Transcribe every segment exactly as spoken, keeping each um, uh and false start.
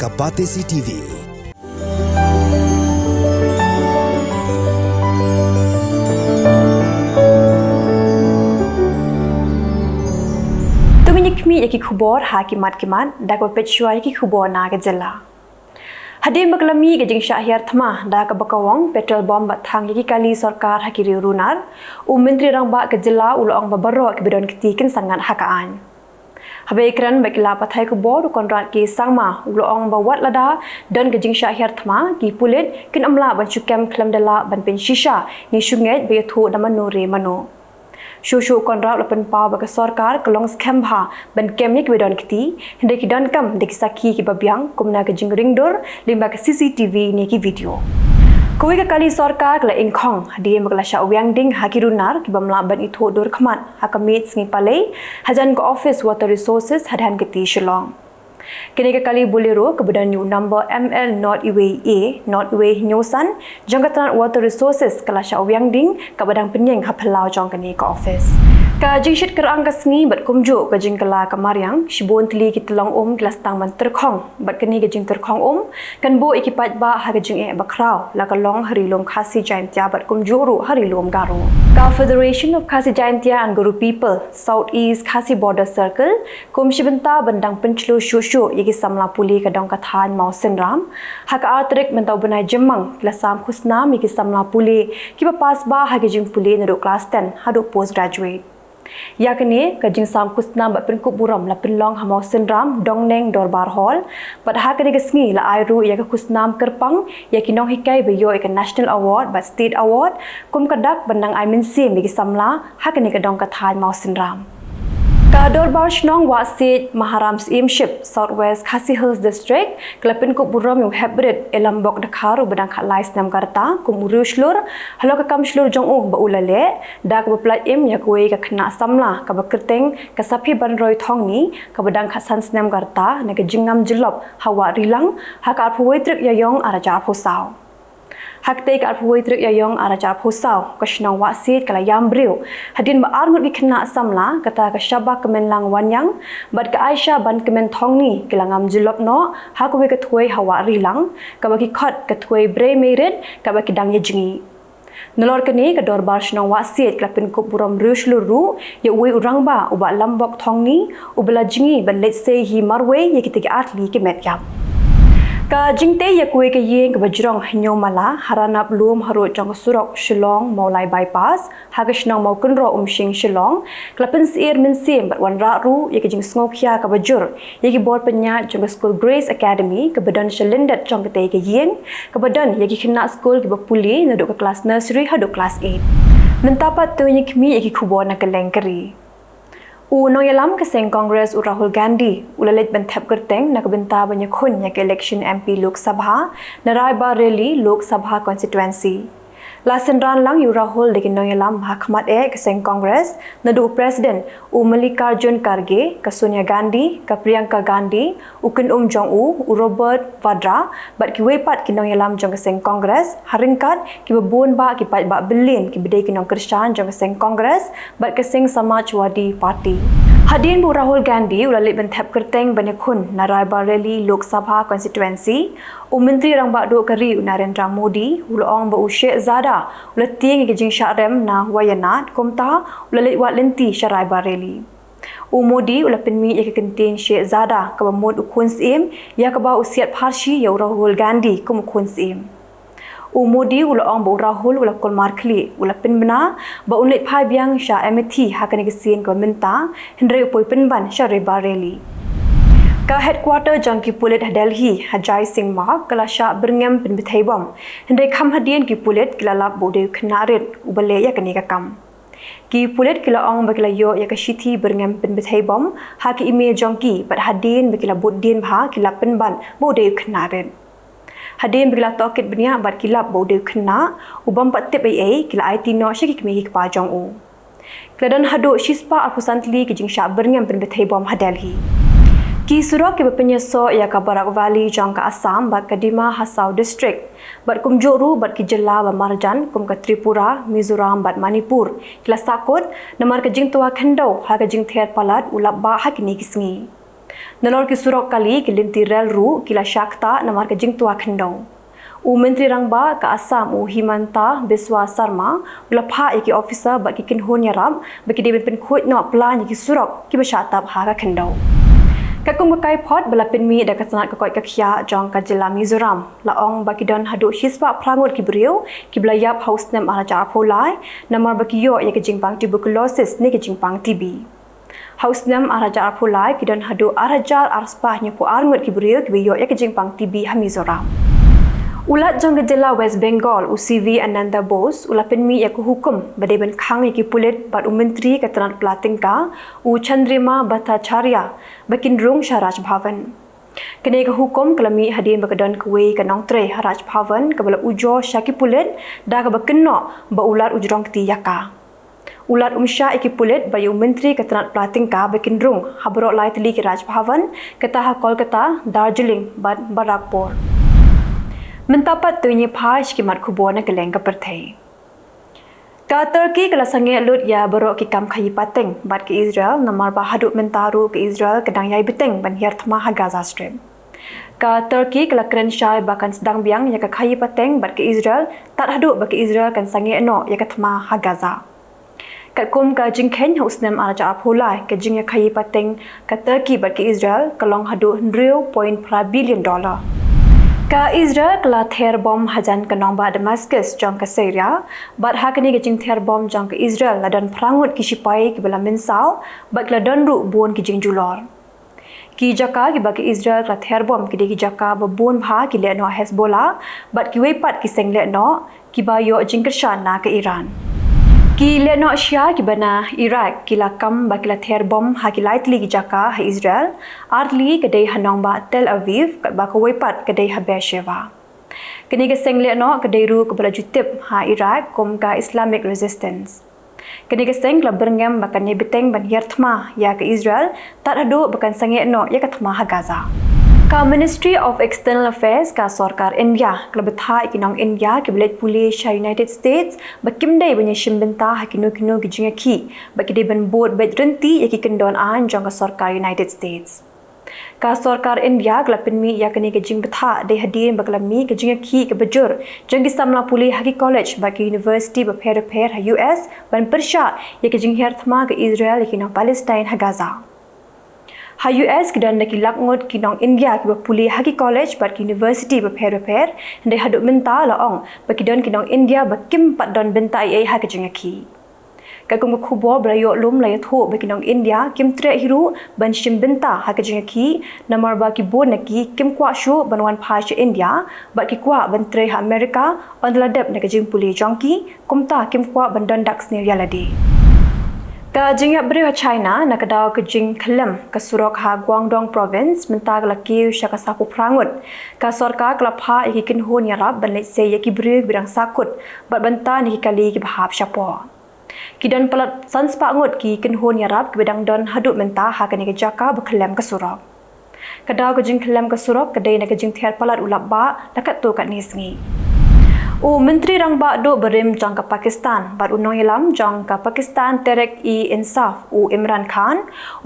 A Batesi T V. To ngin ïa khmih ïa ki khubor ha ki mat ki mat, da kaba peit shuwa ïa ki khubor na ka jylla. Hadien ba ka la mih ka jingshah hiar thma da kaba kawang petrol bomb bad thang ïa ki kali sorkar ha ki riew runar, u Myntri Rangbah ka jylla u la ong ba baroh kiba don kti kin sa ngat ha ka aiñ. Haba ïakren bad ki lad pathai khubor, u Conrad K Sangma u la ong ba wat lada don ka jingshah hiar thma, ki pulit kin ym lah ban shu kem khlem da lah ban pynshisha ne shu ngeit ba ïathuh da mano re mano. Shuh shuh u Conrad u la pynpaw ba ka sorkar ka long skhem bha ban kem ïa kiba don kti, hynrei ki donkam da ki sakhi kiba biang, kumne ka jingringdur lyngba ka C C T V ne ki video. Kawei ka kali sorkar ka la ingkhong hadien ba ka la shah wiang ding ha ki runar ki bym lah ban ithuh dur khmat ha ka miet sngi Palei, hajan ka office Water Resources hadien ka kti Shillong. Kane ka kali Bolero kaba don ïa u number M L not iwei A not iwei hynñiew san jong ka tnat Water Resources ka la shah wiang ding kaba dang pynïeng ha phyllaw jong kane ka office. Ka jingshit kyrang ka sngi bad kumjuh ka jingkylla ka mariang, shibun tylli ki tyllong um ki la sdang ban tyrkhong, bad kane ka jingtyrkhong um kan buh ïa ki paidbah ha ka jingeh bakhraw, la ka long ha Ri Lum Khasi Jaintia bad kumjuh ruh ha Ri Lum Garo. Ka Federation of Khasi Jaintia and Garo People, South East Khasi Border Circle, kum shi bynta ban dang pynchlur shuh shuh ïa ki samla pule ka dong ka thaiñ Mawsynram, ha ka ar tarik mynta u bnai Jymmang ki la sam khusnam ïa ki samla pule kiba pass ba ha ki jingpule naduh klas ten haduh post graduate. Ïa kane ka jingsam khusnam bad pynkup burom la pynlong ha Mawsynram Dongneng Dorbar Hall, bad ha kane ka sngi la ai ruh ïa ka khusnam kyrpang ïa ki nonghikai ba ïoh ïa ka National Award bad State Award kum ka dak ban dang ai mynsiem ïa ki samla ha kane ka dong ka thaiñ Mawsynram. Ka Dorbar Shnong Wahsiej Maharam Syiemship, South West Khasi Hills District, ka la pynkup burom ïa u Heprit Elambok Dkhar uba dang khatlai snem ka rta kum u riewshlur halor ka kam shlur jong u ba u la leh, da kaba pyllait im ïa kawei ka khynnah samla kaba kyrteng ka Saphi Banroi Thongni kaba dang khatsan snem ka rta na ka jingngam jyllop ha Wah Rilang ha ka arphew wei tarik Ïaïong arhajar arphew saw. Ha katei ka arphew wei tarik Ïaïong arhajar arphew saw, ka shnong Wahsiej ka la ïam briew hadien ba arngut ki khynnah samla, kata ka Shabakmenlang Wanïang bad ka Aisha Bankmen Thongni, ki la ngam jyllop noh ha kawei ka thwei ha Wah Rilang, kaba ki khot ka thwei Brei Meirit, kaba ki dang ïajngi. Nalor kane ka Dorbar Shnong Wahsiej ka la pynkup burom riewshlur ruh ïa uwei u rangbah u Bah Lambok Thongni, uba la jngi ban leit sei hi marwei ïa kita ki artylli ki met ïap. Ka jingtei ïa kawei ka ïing kaba jrong hynñiew mala ha Ranab Lum harud jong ka surok Shillong Mawlai Bypass ha ka shnong Mawkynroh Umshing Shillong, ka la pynsyier mynsiem bad wanrah ruh ïa ka jingsngewkhia kaba jur ïa ki bor pynïaid jong ka skul Grace Academy kaba don sha lyndet jong katei ka ïing, kaba don ïa ki khynnah skul kiba pule naduh ka klas nursery haduh klas eight. Mynta pat to ngin ïa khmih ïa ki khubor na kylleng ka ri. U nongïalam ka seng Congress u Rahul Gandhi u la leit ban thep kyrteng na ka bynta ban ïakhun ïa ka election M P Lok Sabha na Raebareli Lok Sabha Constituency. La synran lang ïa u Rahul da ki nongïalam ha khmat eh ka seng Congress, naduh u President u Mallikarjun Kharge, ka Sonia Gandhi, ka Priyanka Gandhi, u kynum jong u, u Robert Vadra, bad kiwei pat ki nongïalam jong ka seng Congress, ha ryngkat kiba bun bah ki paidbah byllien kiba dei ki nongkyrshan jong ka seng Congress bad ka seng Samajwadi Party. Hadien ba u Rahul Gandhi u la leit ban thep kyrteng ban ïakhun na Raebareli Lok Sabha Constituency, u Myntri Rangbah Duh ka ri u Narendra Modi u la ong ba u Shehzada u la tieng ïa ka jingshah rem na Wayanad, kumta u la leit wad lynti sha Raebareli. U Modi u la pynmih ïa ka kyntien Shehzada kaba mut u khun syiem, ïa kaba u siat pharshi ïa u Rahul Gandhi kum u khun syiem. U Modi u la ong ba u Rahul u la kulmar khlieh, u la pynbna ba un leit phai biang sha Amethi ha kane ka sien kaba mynta, hynrei u poi pynban sha Raebareli. Ka headquarter jong ki pulit ha Delhi, ha Jai Singh Marg, ka la shah byrngem pynbthei bom, hynrei kham hadien ki pulit ki la lap ba u dei u khynnah rit uba leh ïa kane ka kam. Ki pulit ki la ong ba ki la ïoh ïa ka shithi byrngem pynbthei bom ha ka email jong ki, bad hadien ba ki la bud dien bha ki lap pynban ba u dei u khynnah rit. Hadien ba ki la tohkit bniah bad ki lap ba u dei u khynnah u bym pat tip ei ei, ki la aiti noh sha ki kmie ki kpa jong u. Ki la don haduh shispah arphew san tylli ki jingshah byrngem pynbthei bom ha Delhi. Ki surok kiba pynïasoh ïa ka Barak Valley jong ka Assam bad ka Dima Hasao District, bad kumjuh ruh bad ki jylla ba marjan kum ka Tripura, Mizoram bad Manipur, ki la sahkut namar ka jingtwa khyndew ha ka jingther palat u lap bah ha kine ki sngi. Nalor ki surok kali, ki lynti rel ruh ki la shah ktah namar ka jingtwa khyndew. U Myntri Rangbah ka Assam, u Himanta Biswa Sarma, u la phah ïa ki officer bad ki kynhun ïarap ba ki dei ban pynkhuid noh plan ïa ki surok kiba shah tap ha ka khyndew. Katkum ka kaiphod ba la pynmih da ka tnat ka koit ka khiah jong ka jylla Mizoram, la ong ba ki don haduh shispah phra ngut ki briew kiba la ïap ha u snem ar hajar arphew lai namar ba ki ïoh ïa ka jingpang tuberculosis ne ka jingpang T B. Ha u snem ar hajar arphew lai ki don haduh ar hajar arspah hynñiewphew ar ngut ki briew kiba ïoh ïa ka jingpang T B ha Mizoram. U Lat jong ka jylla West Bengal, u C V Ananda Bose, u la pynmih ïa ka hukum ba dei ban khang ïa ki pulit bad u Myntri ka tnat pla tyngka, u Chandrima Bhattacharya, ba kin rung sha Raj Bhavan. Kane ka hukum ka la mih hadien ba ka don kawei ka nongtrei ha Raj Bhavan kaba la ujor sha ki pulit da kaba kynnoh ba u Lat u jrong kti ïa ka. U Lat um shah ïa ki pulit bad ïa u Myntri ka tnat pla tyngka ba kin rung ha baroh lai tylli ki Raj Bhavan, kata ha Kolkata, Darjeeling bad Barrackpore. Mynta pat to ngin ïa phai sha ki mat khubor na kylleng ka pyrthei. Ka Turkey ka la sangeh lut ïa baroh ki kam khaïi pateng bad ka Israel namar ba haduh mynta ruh ka Israel ka dang ïai bteng ban hiar thma ha Gaza Strip. Ka Turkey ka la kren shai ba kan sdang biang ïa ka khaïi pateng bad ka Israel tad haduh ba ka Israel kan sangeh noh ïa ka thma ha Gaza. Katkum ka jingkheiñ ha u snem ar hajar arphew lai, ka jingïakhaïi pateng ka Turkey bad ka Israel ka long haduh hynriew point phra billion dollar. Ka Israel ka la ther bom hajan ka nongbah Damascus jong ka Syria, bad ha kane ka jingther bom jong ka Israel la don phra ngut ki shipai kiba la mynsaw, bad ki la don ruh bun ki jingjulor. Ki jaka kiba ka Israel ka la ther bom ki dei ki jaka ba bun bha ki lehnoh Hezbollah, bad kiwei pat ki seng lehnoh kiba ïoh jingkyrshan na ka Iran. Ki lehnoh Shia kiba na Iraq ki la kam ba ki la ther bom ha ki lai tylli ki jaka ha Israel, ar tylli ka dei ha nongbah Tel Aviv, katba kawei pat ka dei ha Beersheba. Kane ka seng lehnoh ka dei ruh kaba la ju tip ha Iraq kum ka Islamic Resistance. Kane ka seng ka la byrngem ba kan ïai bteng ban hiar thma ïa ka Israel tad haduh ba kan sangeh noh ïa ka thma ha Gaza. Ka Ministry of External Affairs ka sorkar India ka la bthah ïa ki nong India kiba leit pule sha United States ba kim dei ban ïashim bynta ha kino kino ki jingïakhih, ba ki dei ban bud beit ryntih ïa ki kyndon aiñ jong ka sorkar United States. Ka sorkar India ka la pynmih ïa kane ka jingbthah dei hadien ba ka la mih ka jingïakhih kaba jur jong ki samla pule ha ki college bad ki university bapher bapher ha U S ban pyrshah ïa ka jinghiar thma ka Israel ïa ki nong Palestine ha Gaza. Ha U S ki don da ki lak ngut ki nong India kiba pule ha ki college bad ki university bapher bapher, hynrei haduh mynta la ong ba ki don ki nong India ba kim pat don bynta ei ei ha ka jingïakhih. Katkum ka khubor ba la ïoh lum la ïathuh ba ki nong India kim treh hi ruh ban shim bynta ha ka jingïakhih, namar ba ki bun na ki kim kwah shuh ban wan phai sha India, bad ki kwah ban trei ha America ynda la dep na ka jingpule jong ki, kumta kim kwah ban don dak sniew ïa lade. Ka jingïap briew ha China na ka daw ka jingkhyllem ka surok ha Guangdong Province mynta ka la kiew sha ka sawphew phra ngut. Ka sorkar ka la phah ïa ki kynhun ïarap ban leit sei ïa ki briew kiba dang sahkut bad ban tan ïa ki kali kiba hap shapoh. Ki don palat san spah ngut ki kynhun ïarap kiba dang don haduh mynta ha kane ka jaka ba khyllem ka surok. Ka daw ka jingkhyllem ka surok ka dei na ka jingther palat u lapbah la katto katne sngi. U Myntri Rangbah Duh barim jong ka Pakistan bad u nongïalam jong ka Pakistan Tehreek-e-Insaf, u Imran Khan,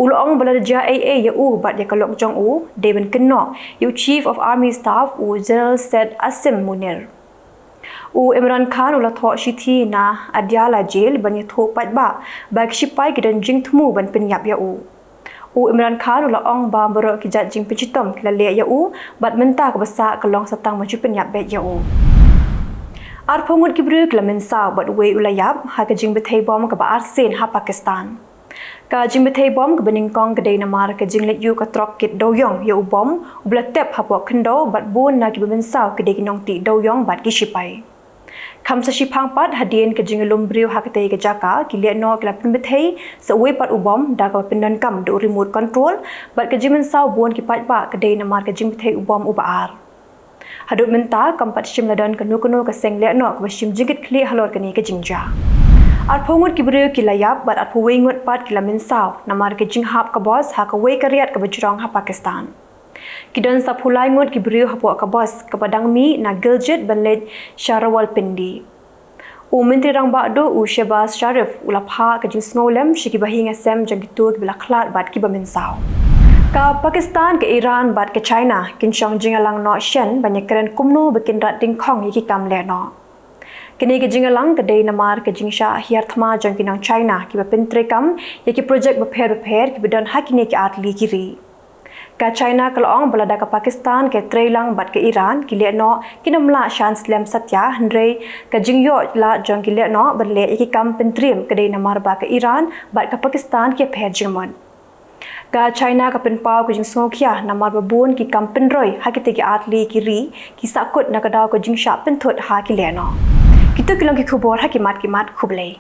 u la ong ba lada jia ei ei ïa u bad ïa ka lok jong u, dei ban kynnoh ïa u Chief of Army Staff, u General Syed Asim Munir. U Imran Khan u la thoh shithi na Adiala Jail ban ïathuh paidbah ba ki shipai ki don jingthmu ban pynïap ïa u. U Imran Khan u la ong ba baroh ki jait jingpynshitom ki la leh ïa u, bad mynta kaba sah ka long sa tang ban shu pynïap beit ïa u. Arphew ngut ki briew ki la mynsaw bad uwei u la ïap ha ka jingbthei bom kaba arsien ha Pakistan. Ka jingbthei bom kaba nyngkong ka dei namar ka jingleit ïuh ka trok kit dewïong ïa u bom uba la tep hapoh khyndew, bad bun na kiba mynsaw ki dei ki nongtih dewïong bad ki shipai. Kham sa shiphang pat hadien ka jingïalum briew ha katei ka jaka, ki lehnoh ki la pynbthei sa uwei pat u bom da kaba pyndonkam da u remote control, bad ka jingmynsaw bun ki paidbah ka dei namar ka jingbthei u bom uba ar. Haduh mynta kam pat shym la don kano kano ka seng lehnoh kaba shim jingkitkhlieh halor kane ka jingjia. Arphew ngut ki briew ki la ïap bad arphew wei ngut pat ki la mynsaw namar ka jinghap ka bos ha kawei ka riat kaba jrong ha Pakistan. Ki don saphew lai ngut ki briew hapoh ka bos kaba dang mih na Gilgit ban leit sha Rawalpindi. U Myntri Rangbah Duh u Shehbaz Sharif u la phah ka jingsngewlem sha ki bahaïing hasem jong kito kiba la khlad bad kiba mynsaw. Ka Pakistan, ka Iran bad ka China kin shong jingïalang noh shen ban ïakren kumno ba kin rat dyngkhong ïa ki kam lehnoh. Kane ka jingïalang ka dei namar ka jingshah hiar thma jong ki nong China kiba pyntreikam ïa ki projek bapher bapher kiba don ha kine ki artylli ki ri. Ka China ka la ong ba lada ka Pakistan ka trei lang bad ka Iran, ki lehnoh kin ym lah shan slem satia, hynrei ka jingïoh lad jong ki lehnoh ban leh ïa ki kam pyntriem ka dei namar ba ka Iran bad ka Pakistan ki ïapher jingmut. Ka China ka pynpaw ka jingsngewkhia namar ba bun ki kam pynroi ha kitei ki artylli ki ri ki sahkut na ka daw ka jingshah pynthut ha ki lehnoh. Kito ki long ki khubor ha ki mat ki mat. Khublei.